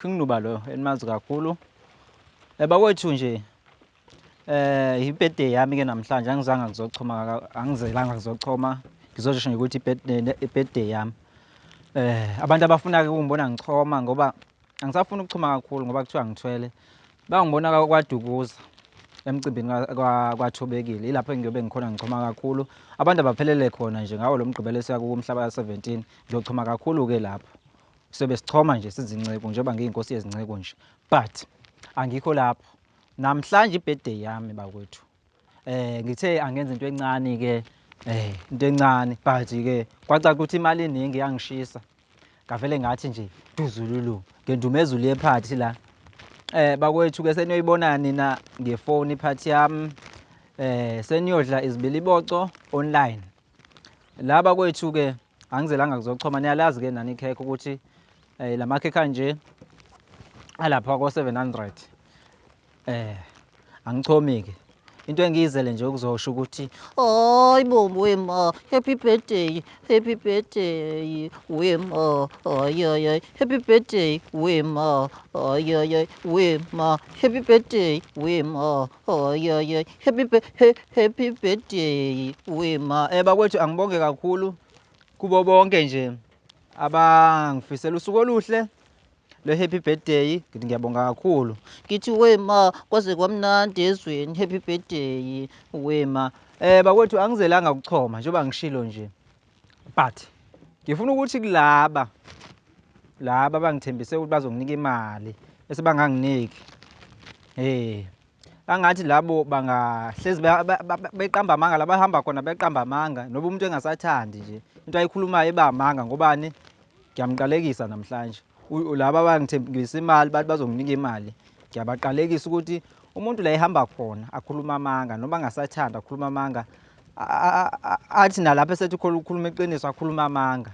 King Nuba lo enimazi kakhulu. Bakwethu nje i-birthday yami ke namhlanje, angizange ngizochoma, angizelanga ngizochoma, ngizosho nje ukuthi i-birthday yami. Abantu abafuna ke ukungibona ngichoma, ngoba angisafuni ukuchoma kakhulu ngoba kuthiwa ngithwele. Bangibona kwaDukuza emcimbini kwaThobekile, ilapho engiyobe ngikhona ngichoma kakhulu. Abantu abaphelele khona nje ngawo lo mgqibelo esiya kumhla ka-17, ngiyochoma kakhulu ke lapho. Sobe sichoma nje sizinceku njengoba ngiyinkosi yezinceku nje, but angikho lapho namhlanje, i-birthday yami bakwethu. Ngithe angenza into encane ke, into encane, but ke kwacaca ukuthi imali iningi yangishisa, ngavele ngathi nje duzululu ngendumezulu yephathi la. Bakwethu ke seniyoyibona nina ngefoni iphathi yami, seniyodla izibiliboco online. La bakwethu ke angizelanga kuzochoma, niyalazi ke nani ikhekhe ukuthi lamakhekhe anje alapha ko 700. Angichomi ke, into engiyizele nje ukuzosho ukuthi hayi bo wema, happy birthday, happy birthday wema, hayi hayi, happy birthday wema, hayi hayi wema, happy birthday wema, hayi hayi, happy birthday wema. Bakwethu angibonge kakhulu kubo bonke nje abangifisela usuku oluhle le happy birthday, ngithi ngiyabonga kakhulu. Ngithi wema, kwaze kwamnandi ezweni, happy birthday wema. Bakwethu angizelanga ukuchoma njengoba ngishilo nje, but ngifuna ukuthi kulaba laba abangithembise ukuthi bazonginika imali bese banganginiki, angathi labo bangahlezi beqamba amanga, laba hamba khona beqamba amanga, noba umuntu engasathandi nje into ayikhulumayo iba amanga. Ngobani? Ngiyamqalekisa namhlanje laba abangithembisa imali bathi bazonginika imali, ngiyabaqalekisa ukuthi umuntu la ehamba khona akhuluma amanga, noma angasathanda akhuluma amanga, athi nalapho esethi ukhuluma iqiniso akhuluma amanga,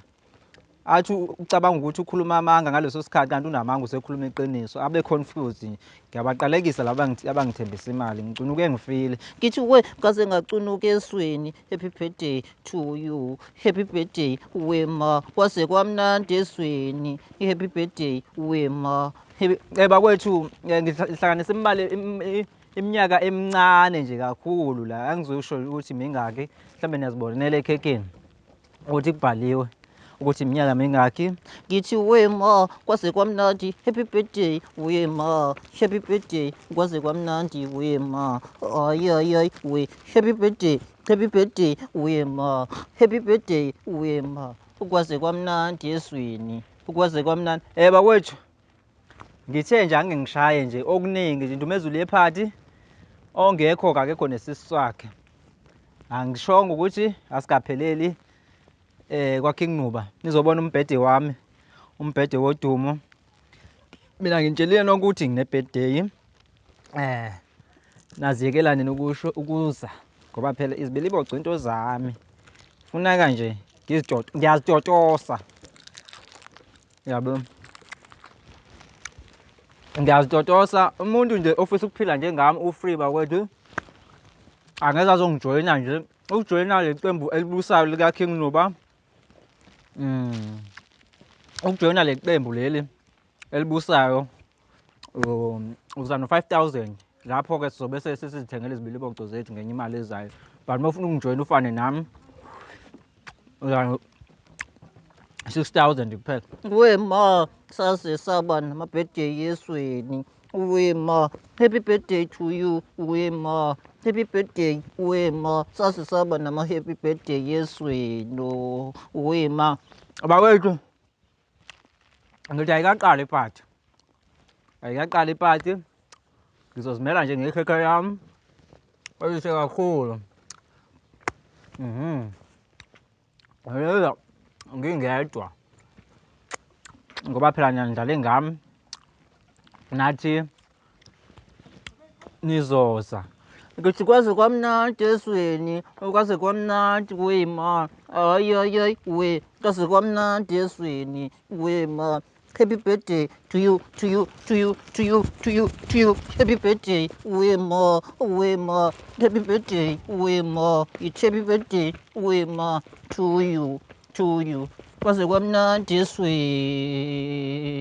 athi ucabanga ukuthi ukhuluma amanga ngaleso sikhathi kanti unamanga usekhuluma iqiniso, abe confused. Ngiyabaqalekisa laba abangithembisa imali, ngicunuke ngifile. Ngithi we ngaze ngacunuka esweni, happy birthday to you, happy birthday wema, kwaze kwamnandi esweni, happy birthday wema. Bakwethu ngihlanganisa imali iminyaka emincane nje kakhulu la, angizusho ukuthi mingaki, mhlawumbe niyazibonela ekhekheni ukuthi kubhaliwe ukuthi iminyaka mingaki. Ngithi wema, kwaze kwamnandi, happy birthday wema, happy birthday, kwaze kwamnandi wema, ayi ayi ayi we, happy birthday, happy birthday wema, happy birthday wema, kwaze kwamnandi esweni, kwaze kwamnandi. Bakwethu ngithe nje ange ngishaye nje okuningi nje, indumezulu yephathi ongekho akekho nesisu sakhe. Angishongo ukuthi asikapheleli kwa King Nuba, nizobona umbhede wami, umbhede wodumo. Mina ngitshelile nonke ukuthi ngine birthday, naziyekela nini ukusho ukuza, ngoba phela izibiliboco into zami, funeka nje ngiyazitotosa, yabo, ngiyazitotosa. Umuntu nje ofisa ukuphila njengami u-free bakwethu, angeze azongijoyina nje ukujoyina le qembu elibusayo lika King Nuba. Ukujoyina le qembu leli elibusayo uza no 5000, lapho ke sizobe sesizithengela izibiliboco zethu ngenye imali ezayo. But uma ufuna ukungijoyina ufane nami uza no 6000 kuphela. Wema, saze saba nama-birthday esweni wema, happy birthday to you wema, happy birthday wema, saze saba nama-happy birthday esweni wema. Bakwethu ngithi ayikaqali iphathi, ayikaqali iphathi, ngizozimela nje ngekhekhe yami elihle kakhulu. Ngingedwa ngoba phela niyandlala ngami, nathi nizoza. Ngithi kwaze kwamnandi esweni, kwaze kwamnandi wema, hayi hayi hayi we, kwaze kwamnandi esweni wema, happy birthday to you, to you, to you, to you, to you, to you, happy birthday wema, wema, happy birthday wema, it's happy birthday wema to you, to you, kwaze kwamnandi esweni.